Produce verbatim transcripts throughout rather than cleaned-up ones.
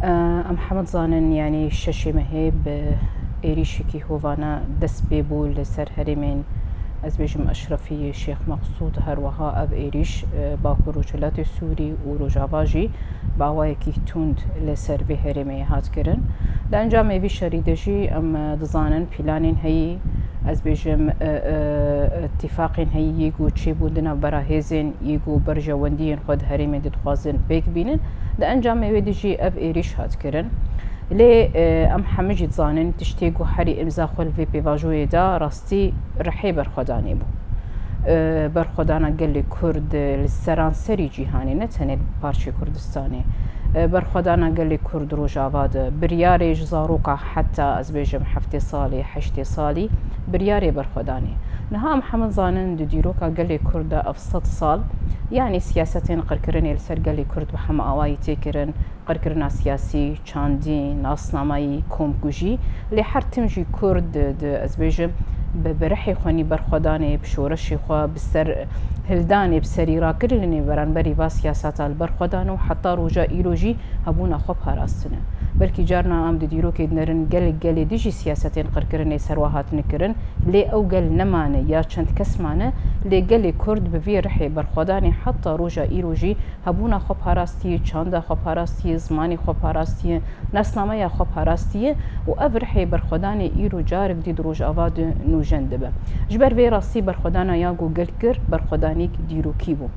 Em hemû dizanin, yanî şeşê mehê bi êrîşekî hovane dest pê bû li ser herêmên, ez bêjim, Eşrefiyê, Şêx Meqsûd, her wiha ev êrîş, e, Bakur Rojhilatê Sûrî û Rojava jî bi awayekî tund li ser vê herêmê hat kirin. Di encamê vî şerî de jî em, e, dizanin planên heyî, ez bêjim, e, e, îtîfaqên heyî yê ku çêbûn di navbera hêzên yê ku berjewendiyên xwe di herêmê de dixwazin pêk bînin. Di encamê wê de jî ev êrîş hat kirin. Lê, e, em hemû jî dizanin tiştê ku herî îmza xwe li vê pêvajoyê da rastî rihê berxwedanê bû. E, berxwedana gelê Kurd li seranserî cîhanê, ne tenê li parçeyê Kurdistanê. E, berxwedana gelê Kurd Rojava de, biryarê ji zaroka heta, ez bêjim, heftê salî, heştê salî, biryarê berxwedanê. Niha em hemû zanin di dîroka gelê Kurd de ev sed sal, yanî siyasetên qirkirinê li ser gelê Kurd bi hemû awayî tê kirin, qirkirina siyasî, çandî, nasnamayî, komkujî, lê her tim jî Kurd di, di, ez bêjim, bi, bi rihê xwe nî berxwedanê, bi şoreşê xwe, bi ser hildanê, bi serî rakirinê beramberî va siyaseta li ber xwe dan û heta roja îro jî hebûna xwe parastine. Belkî carna em di dîrokê dinerin gelek gelê dijî siyasetên qirkirinê ser wa hatine kirin, lê ew gel nemane ya çend kes mane, lê gelê Kurd bi vî rihê berxwedanê heta roja îro jî hebûna xwe parastiye, çanda xwe parastiye, zimanê xwe parastiye, nasnameya xwe parastiye û ev rihê berxwedanê îro carek dî di Rojava de nûjen dibe. Ji ber vê rastî berxwedana ya ku gel kir, berxwedanîk dîrokî bû.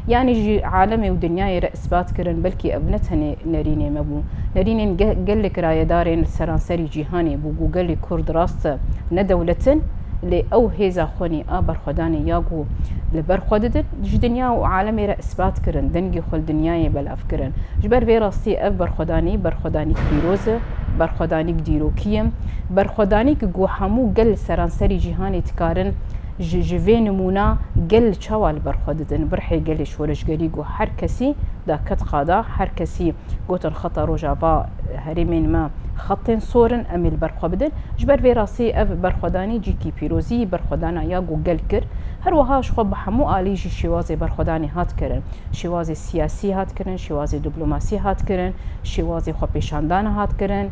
Yanî ji alemê û dinyayê re îspat kirin, belkî ev ne tenê nerînê me bû. Nerînên ge-, gelek rayedarên li seranserî cîhanê bû ku gelê Kurd rast e, ne dewlet in, lê ew hêza xwe nî a berxwedanê ya ku li ber xwe didin, ji dinya û alemê re îspat kirin, dengê xwe li dinyayê belav kirin. Ji ber vê rastî ev berxwedanî, berxwedanîk pîroz e, berxwedanîk dîrokî ye, berxwedanîk ku hemû gel li seranserî cîhanê dikarin ji, ji vê nimûna gel çawa li ber xwe didin, bi rihê gelê şoreşgerî ku her kesî da ket qada, her kesî gotin xeta Rojava herêmên me xetên sor in, em ê li ber xwe bidin. Ji ber vê rastî ev berxwedanî cîkî pîrozî berxwedana ya ku gel kir. Her wiha ji xwe bi hemû alî jî şêwazê berxwedanê hat kirin. Şêwazê siyasî hat kirin, şêwazê diplomasî hat kirin, şêwazê xwepêşandana hat kirin.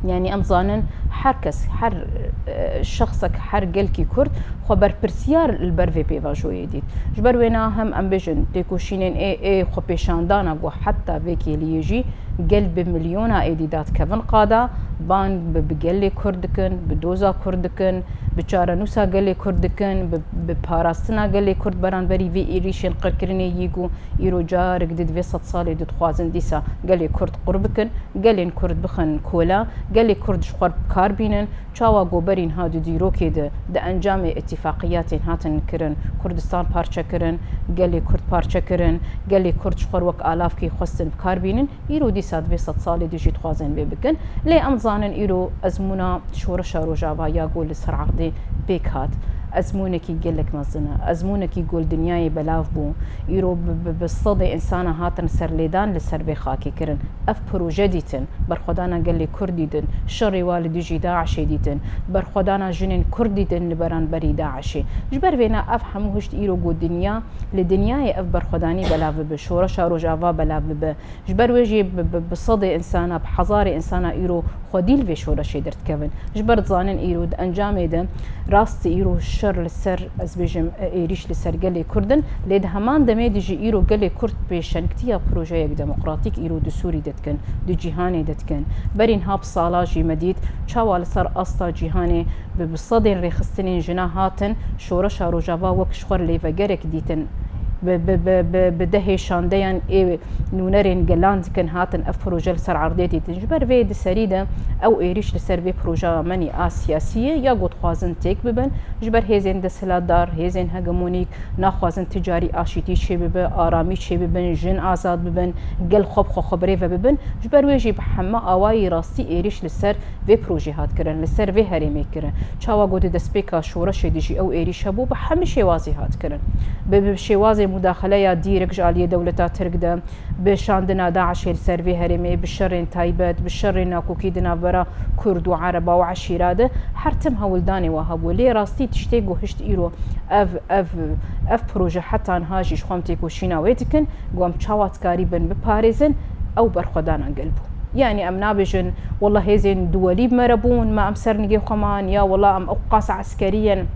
Yanî em zanin her kes, her, e, şexsek, her gelkî Kurd xwe berpirsiyar li ber vê pêvajoyê dît. Ji ber wêna hem em bêjin têkoşînên ê, ê xwepêşandana ku heta vê kêliyê jî gel bi milyona êdî dadkevin qada, bang bi, bi gelê Kurd dikin, bi doza Kurd dikin, bi çarenûsa gelê Kurd dikin, bi, bi parastina gelê Kurd beramberî vê êrîşên qirkirinê yî ku îro carek di vê sed salê de dixwazin dîsa gelê Kurd qur bikin, gelên Kurd bixin kola, gelê Kurd ji xwe bi kar bînin, çawa ku berî niha di dîrokê de di encamê îtîfaqiyatên hatin kirin, Kurdistan parçe kirin, gelê Kurd parçe kirin, gelê Kurd ji xwe wek alavkê xwestin bi kar bînin, îro dîsa di vê sed salê de jî dixwazin vê bikin. Lê em zanin îro ezmûna şoreşa Rojava ya ku li ser erdê pêk hat, ezmûnekî gelek mezin e, ezmûnekî ku li dinyayê belav bû, îro bi, bi, bi sedê însana hatin serlêdan li ser vê xakê kirin. Ev proje dîtin, berxwedana gelê Kurd dîtin, şerê wa li dijî DAIŞê dîtin, berxwedana jinên Kurd dîtin li beramberî DAIŞê. Ji ber vêna ev hemû hişt îro ku dinya, li dinyayê ev berxwedanî belav bibe, şoreşa Rojava belav bibe. Ji ber wê jî bi, bi, bi sedê însana, bi hezarê însana îro xwedî li vê şoreşê derdikevin. Ji ber dizanin îro di encamê de rast îro şer li ser, ez bêjim, êrîş li ser gelê Kurd in, lê di heman demê de jî îro gelê Kurd pêşengtiya projeyek demokratîk îro di Sûrî de dikin, di cîhanê de dikin. Berî niha bi sala jî me dît çawa li ser asta cîhanê bi, bi sedên rêxistinên jina hatin şoreşa Rojava wek ji xwe lêvegerek dîtin. Bi, bi, bi, bi, bi dehê şandeyan ê nûnerên gelan dikin hatin ev proje li ser erdê dîtin. Ji ber vê di serî de ew êrîş li ser vê projeya me nî a siyasî ye ya ku dixwazin têk bibin. Ji ber hêzên desthilatdar, hêzên hegemonîk naxwazin ti carî aşîtî çêbibe, aramî çêbibin, jin azad bibin, gel xwe bi xwe xwe birêve bibin. Ji ber wê jî bi heme awayî rastî êrîş li ser vê projê hat kirin, li ser vê herêmê kirin. Çawa ku di destpêka şoreşê de jî ew êrîş hebû, bi hemî şêwazî hat kirin. Bi, bi şêwazê mudaxeleya dîrek ji aliyê dewleta Tirk de, bi şandina DAIŞê li ser vê herêmê, bi şerên taybet, bi şerên nakokî di navbera Kurd û Ereba û eşîra de, her tim hewldanê wa hebû. Lê rastî tiştê ku hişt îro ev, ev, ev proje heta niha jî ji xwe em têkoşîna wê dikin, ku em çawa dikarîbin biparêzin, ew berxwedana gel bû. Yani em nabêjin, wela hêzên duwelî bi me re bûn, me em ser nigê xwe man, ya wela em ew qas eskerî yên,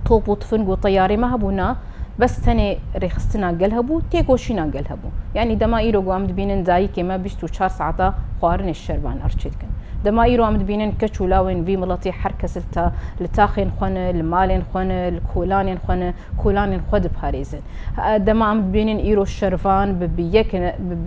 top û tifing û teyarê me hebûna, bes tenê rêxistina gel hebû, têkoşîna gel hebû. Yani dema îro ku em dibînin dayikê me bîst û çar saeta xwarinê şervan erçê dikin. Dema îro em dibînin keç û lawên vî miletî her kes li ta-, li taxên xwe ne, li malên xwe ne, li kolanên xwe ne, kolanên xwe diparêzin. Dema em dibînin îro şervan bi, bi yek, bi,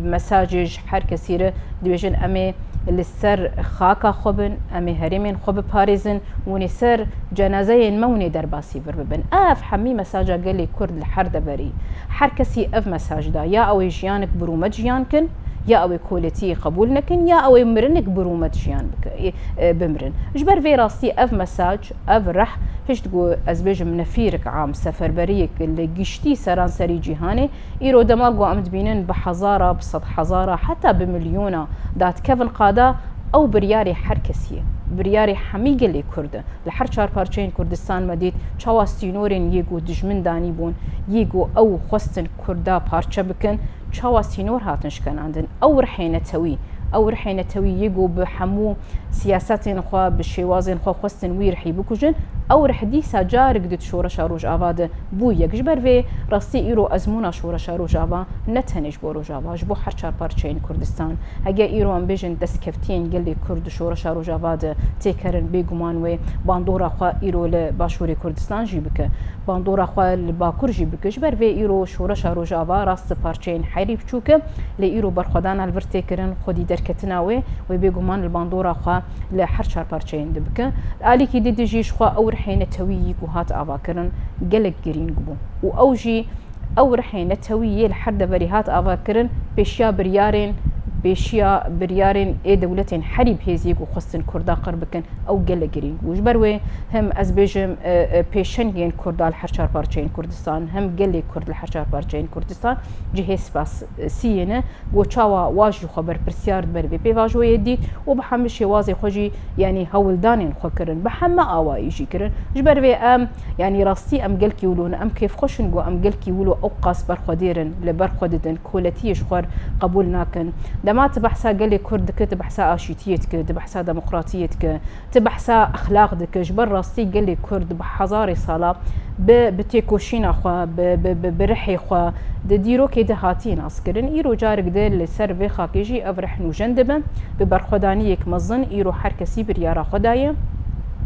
bi mesajê ji her kesî re dibêjin, em ê li ser xaka xwe bin, em ê herêmên xwe biparêzin, hûn ê ser cenazeyên me hûn ê derbasî vir bibin. Ev hemî mesaja gelê Kurd li her deverî. Her kesî ev mesaj da, ya ew ê jiyanik bi rûmet jiyan kin, ya ew ê koletiyê qebûl nekin, ya ew ê mirinik bi rûmet jiyan bike-, e, e, bimirin. Ji ber vê rastî ev mesaj, ev reh, pişt ku ez bêjim nefîrik am, seferberiyek li giştî seranserî cîhanê, îro dema ku em dibînin bi hezara, bi sed hezara, heta bi milyona dadikevin qada, ew biryarê her kesî ye. Biryarê hemî gelê Kurd e. Li her çar parçeyên Kurdistan me dît çawa sînorên yê ku dijmin danîbûn, yê ku ew xwestin Kurda parçe bikin, çawa sînor hatin şikenandin. Ew rihê netewî, ew rihê netewî yê ku bi hemû siyasetên xwe, bi şêwazên xwe xwestin wî rihî bikujin, ew rih dîsa carik di şoreşa Rojava de bû yek. Ji ber vê rastî îro ezmûna şoreşa Rojava ne tenê ji bo Rojava, ji bo her çar parçeyên Kurdistan. Hege îro em bêjin destkeftiyên gelê Kurd di şoreşa Rojava de têkerin, bêguman wê bandora xwe îro li Başûrê Kurdistan jî bike, bandora xwe li Bakur jî bike. Ji ber vê îro şoreşa Rojava rast parçeyên herî biçûk e, lê îro berxwedana li vir tê kirin, xwedî derketina wê, wê bêguman li bandora xwe li her çar parçeyên dibike. Alîkî dî de jî ji xwe ew rihê netewî yî ku hat avakirin gelek girîng bû û ew jî ew rihê netewî yê li her deverî hat avakirin, pêşiya biryarên, pêşiya biryarên ê dewletên herî bihêz yê ku xwestin Kurda qir bikin, ew gelek girîng bû. Ji ber wê hem ez bêjim, e, e, pêşengên Kurda li her çar parçeyên Kurdistan, hem gelê Kurd li her çar parçeyên Kurdistan cihê spasiyê ne. Ku çawa wa jî xwe berpirsiyar di ber vê pêvajoyê dît û bi hemî şêwazê xwe jî, yanî hewldanên xwe kirin, bi heme awayî jî kirin. Ji ber vê em, yanî rastî em gelkî wilo ne, em kêfxweş in ku em gelkî wilo ew qas berxwedêr in, li ber xwe didin, koletiyê ji xwe qebûl nakin. Dema tu behsa gelê Kurd dike, tu behsa aşîtiyê dike, tu behsa demokratiyê dike, tu behsa exlaq dike, ji ber rastî gelê Kurd bi hezarê sala bi, bi têkoşîna xwe, bi, bi, bi, bi rihê xwe di dîrokê de hatiye naskirin. Îro carek di li ser vê xakê jî ev rih nûjen dibe. Bi berxwedaniyek mezin îro her kesî biryara xwe daye.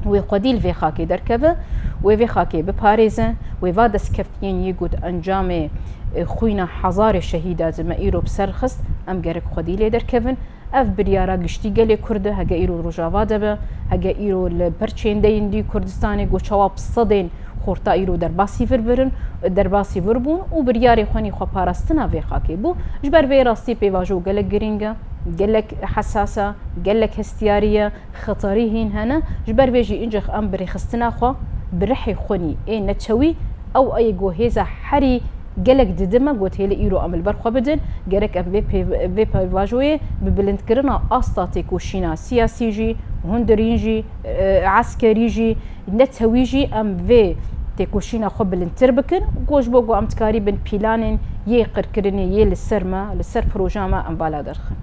Wê xwedî li vê xakê derkeve, wê vê xakê biparêze, wê va destkeftiyên yê got encamê, e, xwîna hezarê şehîda di me îro bi ser xist, em gerek xwedî lê derkevin. Ev biryara giştî gelê Kurd e, hege îro Rojava de be, hege îro li ber çêndeyên dî Kurdistanê ku çawa bi sedên xorta îro derbasî vir birin, derbasî vir bûn û biryarê xwenî xwe parastina vê xakê bû. Ji ber vê rastî pêvajo gelek girîng e, gelek hesas e, gelek hestiyarî ye, xeterî hîn hene. Ji ber vê jî încex em bi rêxistina xwe, bi rihê xwenî ê netewî, ew ê ku hêza herî gelek didime, got hêlê îro em li ber xwe bidin, gerek em vê pê-, vê pêvajoyê bi bilindkirina asta têkoşîna siyasî jî, hundirîn jî, e, eskerî jî, netewî jî em vê têkoşîna xwe bilindtir bikin. Ku ji bo ku em dikarîbin pîlanên yê qirkirinê yê li ser me, li ser proja me em bala derxin.